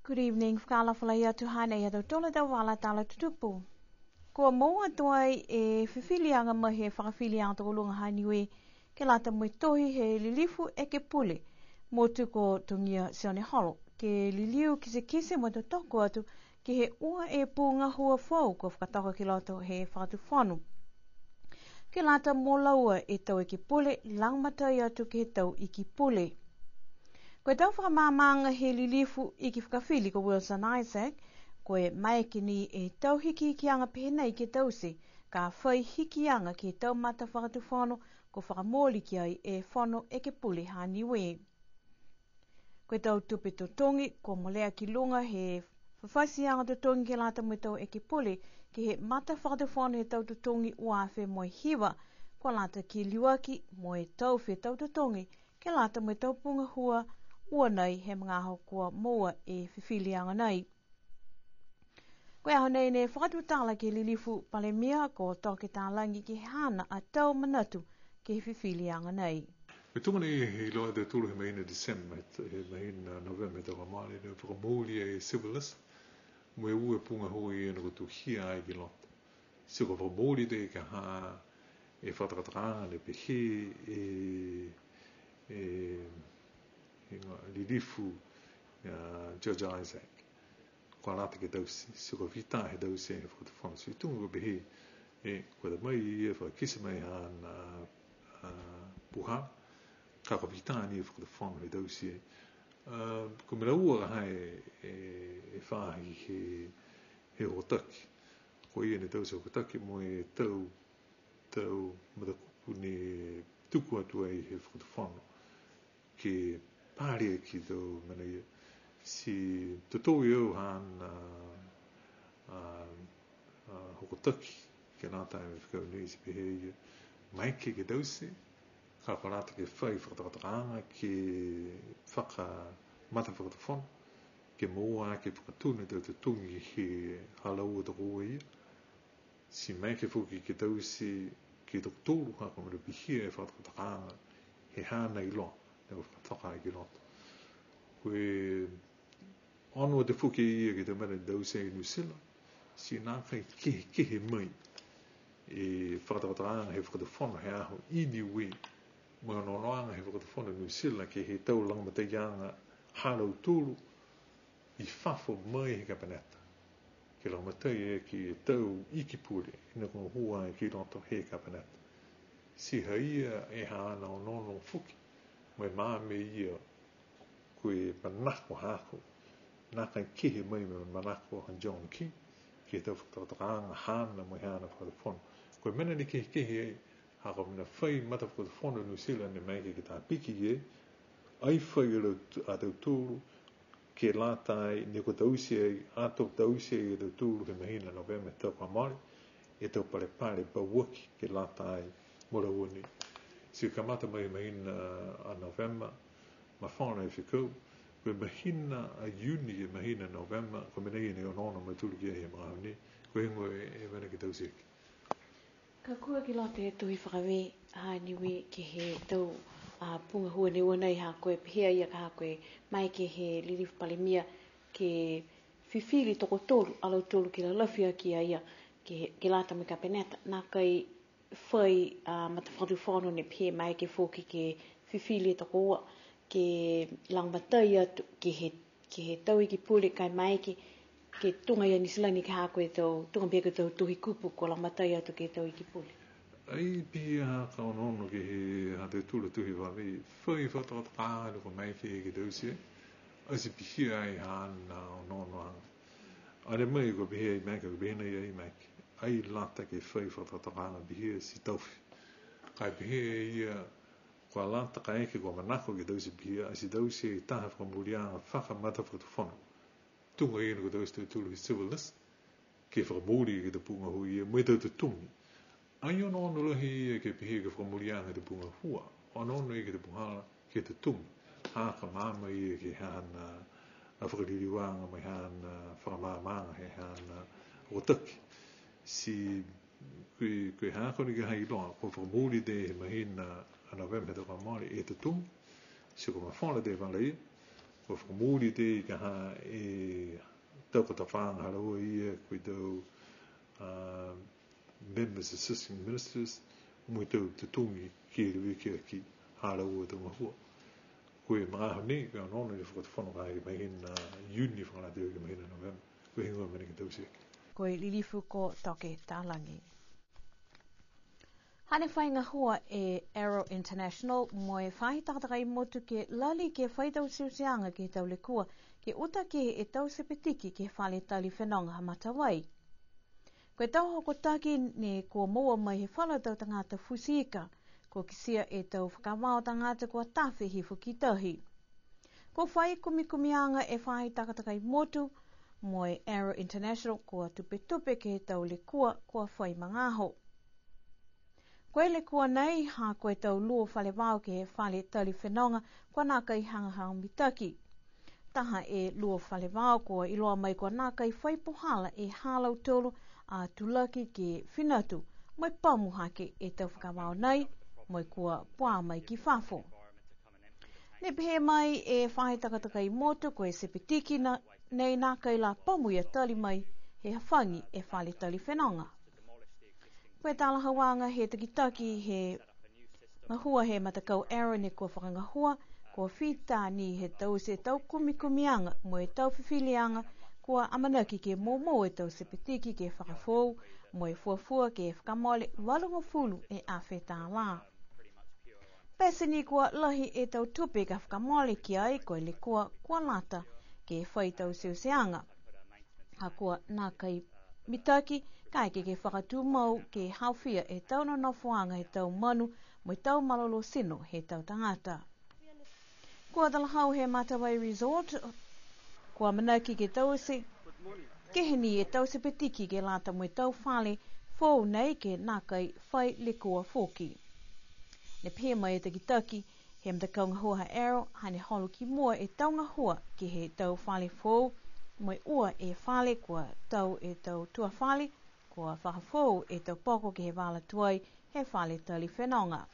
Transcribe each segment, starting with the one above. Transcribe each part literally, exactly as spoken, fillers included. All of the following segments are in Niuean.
Good evening, fakaalofa lahi atu, hanei ha tautolu a tau vala tala tutupu. Kua moua tuai e fifiliaga mai he fakafiliaga tokoluga ha Niue, ke lata mo e tohi he lilifu ekepule motu ko Togia Sioneholo, ke liliu kitekite mo e totoko atu ke he ua e pū gahua foou kua fakatoka ki loto he fakatufono. Ke lata mo laua e tau ekepule, lagomatai atu ke he tau iki pule. Ko e tau fakamaamaaga he lilifu iki fakafili ko Wilson Isaac, ko e maeke ni e tau hikihikiaga pehē nai ke taute, ka fai hikiaga ke he tau matafakatufono kua fakamooli ki ai e Fono Ekepule ha Niue. Ko e tau tupe totogi, kua molea ki luga he fafatiaga totogi ke lata mo e tau ekepule, ke he matafakatufono he tau totogi ua afe mo e hiva, kua lata ke liuaki mo e tau fetau totogi, ke lata mo e tau pū gahua ua nei he magaaho kua moua e fifiliaga nei. Ko e aho nei ne fakatutala ke he lilifu Palemia ko Toke Talagi ke he haana a tau manatu ke he fifiliaga nei. Ko e tuga nei he iloa e tautolu he mahina December, he, he mahina November he tau kua mole, ne fakamooli e Civilis, mo e ua e pū gahua ia ne kua tohia ai ki loto. Ti kua fakamooli tei ka ha e fakatakatakaaga ne pehē e, e, e lilifu, a, George Isaac. Kua lata ke taute, ti kua fita he taute he fakatufono. Ti tuga kua pehē, e, kua ta mai ia fakakite mai haana, a, puhala, ka kua fita ni e fakatufono he taute. A, ko e mena ua ka ha e, e, e faahi he, he hokotaki. Ko ia ne taute hokotaki mo e tau, tau matakupu ne tuku atu ai he fakatufono ke pale ki tau mena ia. Ti totou e au haana, a, a, hokotaki ke lata mo e fekau nei ti pehē ia, maeke ke taute, ka kua lata ke fai fakatakatakaaga ke fakamatafakatufono, ke moua ke fakatonu e tau totogi he ha laua tokoua ia. Ti maeke foki ke taute ke tokotolu ha ko e mena pihia e fakatakatakaaga he haana iloa, ne kua fakatoka ai ki loto. Ko e ono atu foki e ia ke he tau mena ne taute i Niu Silani, ti nākai kehekehe mai e fakatakatakaaga he fakatufono he aho i Niue, mo e onoonoaga he fakatufono Niu Silani ke he tau lagomataiaga ha lautolu i fafo mai he kapeneta. Ke lagomatai e ke he tau iki pule, ne kua gahua ai ki loto he kapeneta. Ti ha ia e haana onoono foki, mo e maama e ia ko e manako haaku, nākai kehe mai mo e manako ha John Key, ke he tau fakatakatakaaga haana mo e haana fakatufono. Ko e mena ne kehekehe ai, ha ko e mena fai matafakatufono Niu Silani ne maeke ke tāpiki ai, ai fai a lau-, a tautolu, ke lata ai, ne kua taute ai, ato taute ai e tautolu he mahina Novema he tau kua mole, e tau palepale pauaki ke lata ai mo laua ni. Ti kamata mai he mahina a Novema, mafola e fekau, ko e mahina a Iuni ke he mahina Novema, ko e mena ia ne onoono a mautolu ki ai he magaaho nei, ko e heigoa e, e mena ke taute aki. Ka kua ki loto e tohi fakavē ha Niue ke he tau, a, pū gahua ne ua nei ha ko e pehē a ia ka ha ko e maeke he lilifu Palemia ke fifili tokotolu a lautolu ke lalafi aki a ia ke, ke lata mo e kapeneta, nākai fai, a, matafakatufono ne pehē maeke foki ke fifili e tokoua ke lagomatai atu ke he ke he tau iki pule ka e maeke ke tuga ia Niu Silani ke ha ko e tau, tuga pehē ko e tau tohi kupu kua lagomatai atu ke he tau iki pule. Ai pihia ha ka onoono ke he ha tautolu a tohi fakavē, fai fakatakatakaaga kua maeke ke taute, ati pihia ai haana onoonoaga. Ane mai kua pehē ai maeke, kua pehē nai ai maeke. Ai lata ke fai fakatakatakaaga pihia ti taofi. Ka e pehē ia kua lata kaeke kua manako ke taute pihia, ati taute e taha fakamooliaga fakamatafakatufono. Tuga ia ne kua taute e tautolu he Civilis, ke fakamooli ke he tau pū gahua ia, mo e tau totogi. Ai onoono lahi ia ke pihia ke fakamooliaga he tau pū gahua. Onoono ia ke he tau puhala, ke he totogi. Ha ka maama ia ke he haana, a, fakaliliuaga mo e haana, a, fakamaamaaga he haana, a, hokotaki. Ti ko e, ko e ha ko ni ke ha iloa, kua fakamooli tei he mahina a Novema he tau kua mole e totogi, ti kua mafola tei e vala ia, Kua fakamooli tei ka ha e tau kotofaaga ha laua ia, ko e tau, a, members, assistant ministers, mo e tau totogi ke leveki aki ha laua tau gahua. Ko e magaaho nei, ko e onoono e Fakatufono ka ha i ke mahina Iuni fakalataha ke mahina Novema. Ko e heigoa mena ke taute aki. Ko e lilifu ko Toke Talagi. Hane fai gahua e Arrow International mo e faahi takatakai motu ke lali ke fai tauteaga ke he tau lekua, ke uta ke he tau sepetiki ke he fale tali fenoga ha Matavai. Ko e tau hokotaki ne kua moua mai he falu tau tagata futi ika, kua kitia e tau fakavao tagata kua tafe hifo ki tahi. Kua fai kumikumiaga e faahi takatakai motu mo e Arrow International kua tupetupe ke he tau lekua kua fai magaaho. Ko e lekua nei, ha ko e tau luo fale vao ke he fale tali fenoga, kua nākai hagahaga mitaki. Taha e luo fale vao kua iloa mai kua nākai fai puhala e ha lautolu a tulaki ke finatu, mo e pamu hake e tau fakavao nei, mo e kua puā mai ki fafo. Ne pehē mai e faahi takatakai motu ko e sepetiki na, nei nākai la pamu ia tali mai he hafagi e fale tali fenoga. Ko e talahauaga he takitaki he gahua he matakau Arrow ne kua fakagahua, kua fita ni he taute e tau kumikumiaga mo e tau fifiliaga, kua amanaki ke moumou e tau sepetiki ke fakafoou, mo e fuafua ke fakamole valugofulu e afe tālā. Pete ni kua lahi e tau tupe ka fakamole ki ai, ko e lekua kua lata ke fai tau teuteaga. Ha kua nākai mitaki, kaeke ke fakatumau ke haofia e tau nonofoaga he tau manu, mo e tau malolō tino he tau tagata. Kua talahau he Matavai Resort, kua amanaki ke taute kehe ni e tau sepetiki ke lata mo e tau fale foou nei ke nākai fai lekua foki. Ne pehē mai e takitaki he matakau gahua ha Arrow, hane holo ki mua e tau gahua ke he tau fale foou, mo e ua e fale kua tau e tau tuafale, kua fakafoou e tau poko ke he vala tuai he fale tali fenoga.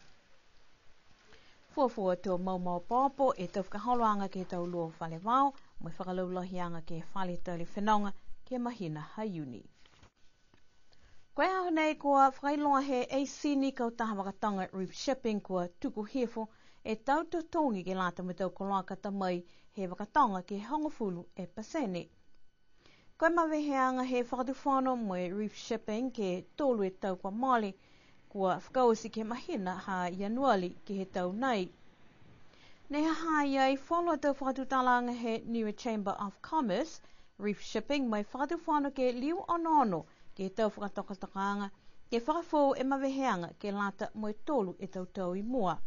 Fuafua to mau maopoopo e tau fakaholoaga ke he tau luo fale vao, mo e fakalaulahiaga ke he fale tali fenoga ke he mahina ha Iuni. Ko e aho nei kua fakailoa he eisini kautaha vakatoga Reef Shipping kua tuku hifo e tau totogi ke lata mo e tau koloa ka ta mai he vakatoga ke hogofulu e pasene. Ko e maveheaga he Fakatufono mo e Reef Shipping ke tolu e tau kua mole, kua fakaoti ke he mahina ha Ianuali ke he tau nei. Ne ha ha i ai falu a tau fakatutalaaga he Niue Chamber of Commerce, Reef Shipping mo e Fakatufono ke liu onoono ke he tau fakatokatokaaga, ke fakafoou e maveheaga ke lata mo e tolu e tau tau i mua.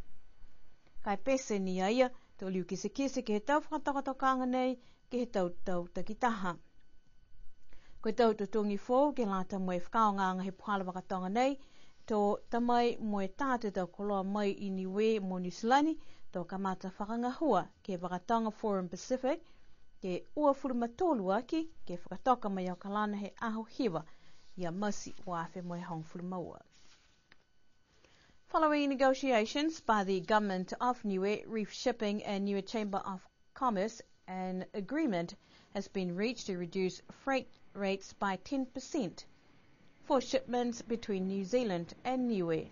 Ka e pete ni a ia, to liu kitekite ke he tau fakatokatokaaga nei, ke he tau tau takitaha. Ko e tau totogi foou ke lata mo e fakaaogaaga he puhala vakatoga nei, to ta mai mo e taha e tau koloa mai i Niue mo Niu Silani, to kamata fakagahua ke he vakatoga Forum Pacific, ke uafulu ma tolu aki, ke fakatoka mai i Okalana he aho hiva, ia Mati ua afe mo e hogofulu ma ua. Following negotiations by the Government of Niue, Reef Shipping and Niue Chamber of Commerce, an agreement has been reached to reduce freight rates by ten percent for shipments between New Zealand and Niue.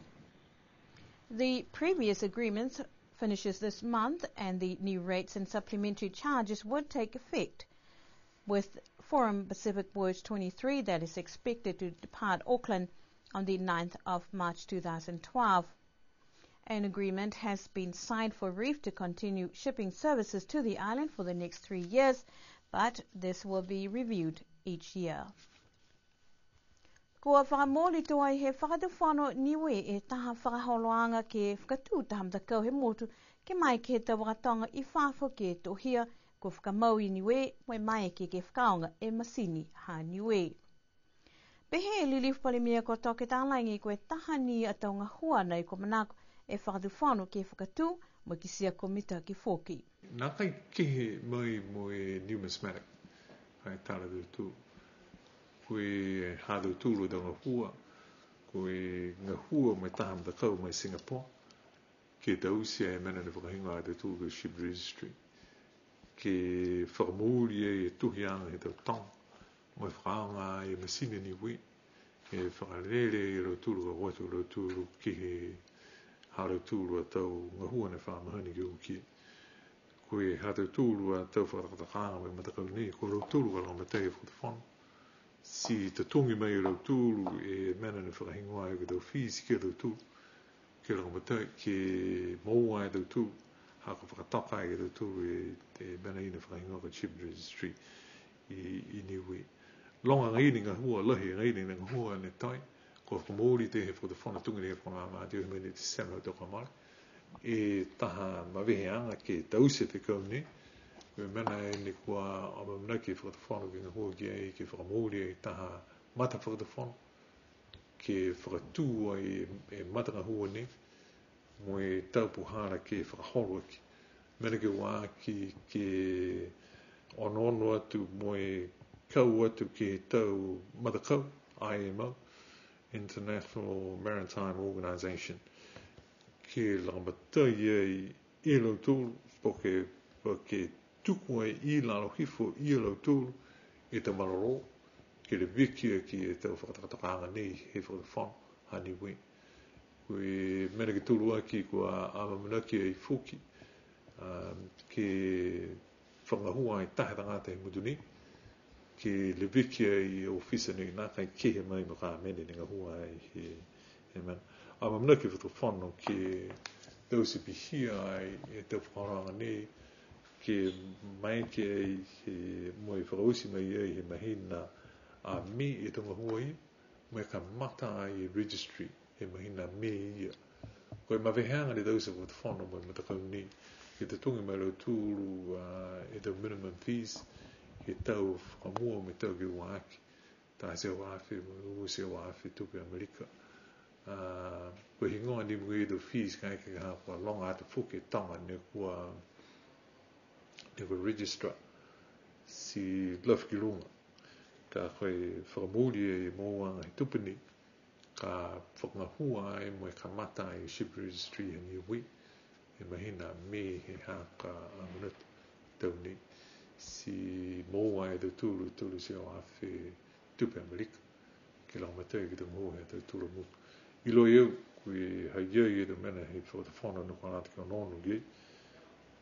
The previous agreement finishes this month, and the new rates and supplementary charges would take effect, with Forum Pacific Voyage twenty-three that is expected to depart Auckland on the ninth of March two thousand twelve. An agreement has been signed for Reef to continue shipping services to the island for the next three years, but this will be reviewed each year. Kua fakamooli tuai he Fakatufono Niue e taha fakaholoaga ke fakatū taha matakau he motu, ke maeke he tau vakatoga i fafo ke tohia, kua fakamau i Niue, mo e maeke ke fakaaoga e matini ha Niue. Pehē e Lilifu Palemia ko Toke Talagi, ko e taha ni a tau gahua nei kua manako e Fakatufono ke fakatū, mo e kitia kua mitaki foki. Nākai kehe mai mo e numismatic, ai tala tautolu. Ko e ha tautolu a tau gahua, ko e gahua mo e taha matakau mai Singapore, ke taute e mena ne fakahigoa e tautolu ko e ship registry. ke fakamooli e tohiaga he tau toga, mo e fakaaoga e masini Niue, ke fakalele e lautolu ka o atu a lautolu ke he ha lautolu a tau gahua ne fa mahani ke uki. Ko e ha tautolu a tau fakatokatokaaga mo e matakau nei, ko lautolu ka lagomatai e fakatufono. Ti totogi mai e lautolu e mena ne fakahigoa ai ko e tau fees ke lautolu. Ke lagomatai, ke moua e tautolu, ha ko e fakatoka e tautolu e, e mena ia ne fakahigoa ko e Ship Registry i, i Niue. Loga agaia ni e gahua, lahi agaia ni e gahua ne toe, kua fakamooli tei he fakatufono tuga ni he fakamaama, tei he mena i Tesema he tau kua mole. E taha maveheaga ke taute e fekau nei, ko e mena ia ne kua amaamanaki e fakatufono ke gahua ki ai, ke fakamooli e taha mata fakatufono, ke fakatū ai e matagahua nei, mo e tau puhala ke fakaholo aki. Mena ke ua aki ke onoono atu mo e kau atu ke he tau matakau, I M O, International Maritime Organization. Ke lagomatai ai e lautolu, po ke, po ke tuku ai i lalo hifo ia lautolu e tau malolō, ke leveki aki e tau fakatokatokaaga nei he fakatufono ha Niue. Ko e mena ke tolu aki kua amaamanaki ai foki, um, ke fakagahua ai taha tagata he motu nei, ke leveki ai e ofisa nei, nākai kehe mai mo e mena ne gahua ai he, he mena. Amaamanaki e fakatufono ke taute pihia ai e tau fakaholoaga nei, ke maeke ai he, mo e fakaoti mai ai he mahina a Me e tau gahua ia, mo e kamata ai e registry he mahina Me ia. Ko e maveheaga ne taute e fakatufono mo e matakau nei, ke totogi mai e lautolu, a, e tau minimum fees, he tau fakamua mo e tau ke ua aki, taha e teau afe, mo e ua e teau afe tupe Amerika. A, ko e heigoa ni mo e tau fees ka e ke ha kua loga atu foki e toga ne kua, ne kua register, ti lafi ki luga. Ka ko e fakamooli e mouaga he tupe nei, ka fakagahua ai mo e kamata ai e Ship Registry ha Niue, he mahina Me he haaku a manatu tau nei. Ti moua e tautolu e tolu e teau afe tupe Amerika, ke lagomatai ke he tau gahua he ha tautolu a motu. Iloa e au, ko e ha i ai e tau mena he fakatufono ne kua lata ke onoono ki ai,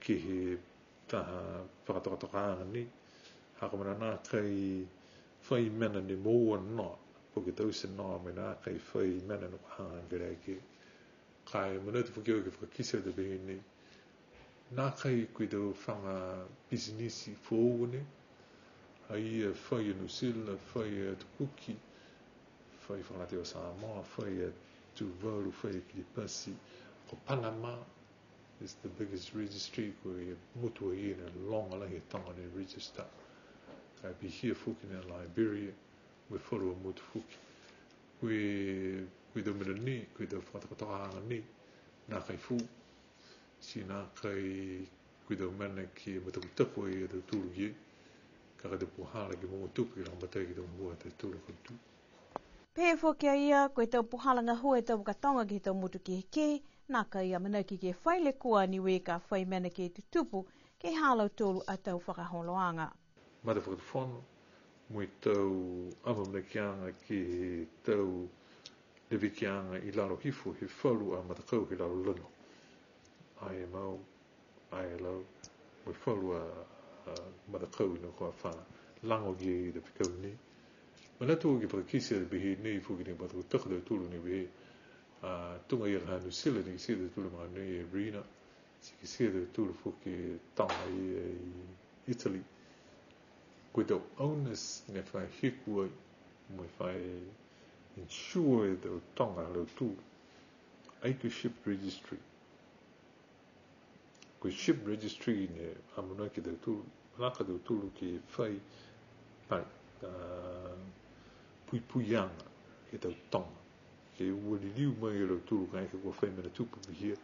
ke he taha fakatokatokaaga nei, ha ko e mena nākai fai mena ne moua noa, po ke taute noa mo e nākai fai mena ne kua hagahaga kelea ki ai. Ka e manatu foki au ke fakakite atu pehē nei, nākai ko e tau faga pisinisi foou nei, ha ia fai a Niu Silani, fai a Tukuki, fai fakalataha a Samoa, fai a Tuvalu, fai a Kiripati, ko Panama is the biggest registry, ko e motu ia ne loga lahi e toga ne register. Ka e pihia foki ne Liberia, mo e falu a motu foki. Ko e, ko e tau mena nei, ko e tau fakatokatokaaga nei, nākai foou. Ti nākai ko e tau mena ke matakutaku ai a tautolu ki ai, ka ko e tau puhala ke moua tupe ke lagomatai ke he tau gahua ha tautolu a kautū. Pehē foki a ia, ko e tau puhala gahua he tau vaka toga ke he tau motu kehekehe, nākai amanaki ke fai lekua a Niue ka fai mena ke tutupu ke he ha lautolu a tau fakaholoaga. Matafakatufono, mo e tau amaamanakiaga ke he tau levekiaga i lalo hifo he falu a matakau he lalolagi. I M O, I L O, mo e falu a, a matakau ne kua fa lago ki ai e tau fekau nei. Manatu ke fakakite atu pehē nei foki ne matakutaka a tautolu ne pehē, a, tuga ia ha Niu Silani ne kitia e tautolu mogonei e Rina, ti kitia e tautolu foki e toga ia i Italy. Ko e tau owners ne fa hiku ai, mo e fa insure e tau toga ha lautolu. Ai ko e ship registry. Ko e ship registry ne amanaki a tautolu, manako a tautolu ke fai, fai, a, puipuiaga ke he tau toga. Ke ua liliu mai a lautolu kaeke kua fai mena tupu pihia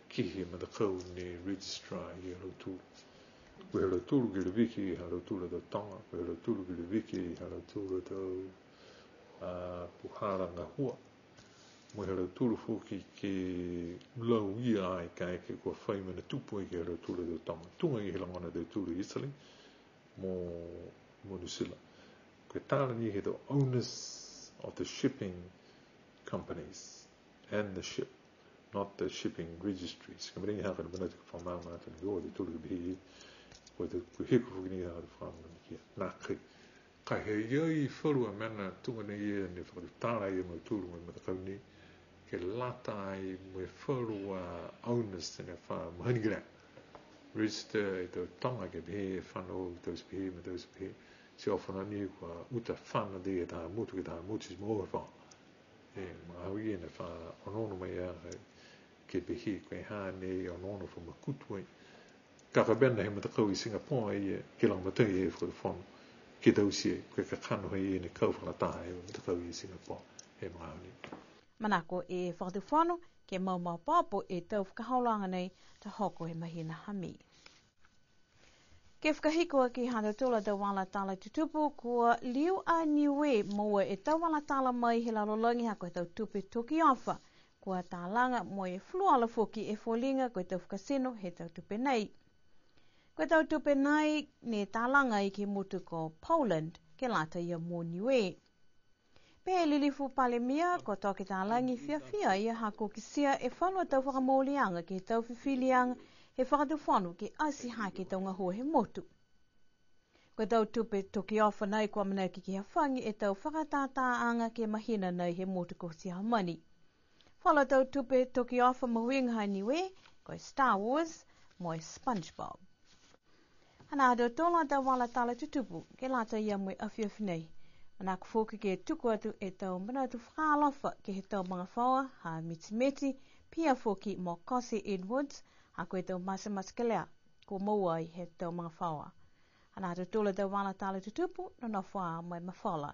ke he matakau ne register ai a lautolu. Ko e ha lautolu ke leveki ha lautolu a tau toga, ko e ha lautolu ke leveki ha lautolu a tau, a, puhala gahua. Mo e ha lautolu foki ke lauia ai kaeke kua fai mena tupu ai ke he ha lautolu a tau toga. Tuga ia he lagona a tautolu i Italy mo, mo New Zealand. Ko e tala ni he tau owners of the shipping companies and the ship, not the shipping registries. Ka mena ia ha ka na manatu ka whakamaama atu ni o tautolu ke pehē, ko e tau, ko e hiko foki ni ha ka whakamaama ni kia. Nā kai. Ka e ha i ai falu a mena tuga nei e ne fakatutala e mautolu mo e matakau nei, ke lata ai mo e falu a owners ne fa mahani kere. Register e tau toga ke pehē e fano tau se pehē mo tau se pehē. Ti o fano ni kua uta fano de e taha motu ke taha motu ti mo e fa. E, ma au ia ne fa onoono mai a ke pehē ko e ha ne onoono fa makutu ai. Ka ka mena he matakau i Singapore ia, ke lagomatai e fakatufono, ke taute, ko e kakano he ia ne kau fakalataha e matakau i Singapore, he magaaho nei. Manako e fakatufono, ke maopoopo e tau fakaholoaga nei, to hoko he mahina ha Me. Ke fakahiko aki ha tautolu a tau vala tala tutupu, kua liu a Niue moua e tau vala tala mai he lalolagi ha ko e tau tupe tokiofa, kua talaga mo e fuluola foki e foliga ko e tau fakatino he tau tupe nei. Ko e tau tupe nei ne talaga ai ke he motu ko Poland, ke lata ia mo Niue. Pehē e Lilifu Palemia, ko Toke Talagi fiafia a ia ha kua kitia e falu a tau fakamooliaga ke he tau fifiliaga he fakatufono ke ati hake e tau gahua he motu. Ko e tau tupe tokiofa nei kua amanaki ke hafagi e tau fakatātāaga ke he mahina nei he motu ko Siamani. Falu a tau tupe tokiofa mahuiga ha Niue, ko e Star Wars, mo e SpongeBob. Hanā ha tautolu a tau vala tala tutupu, ke lata ia mo e afiafi nei. Manako foki ke tuku atu e tau manatu fakaalofa ke he tau magafaoa ha Mitimiti, pihia foki mo Kose Edwards, ha ko e tau matematekelea, kua moua ai he tau magafaoa. Hanā ha tautolu a tau vala tala tutupu, nonofo ā mo e mafola.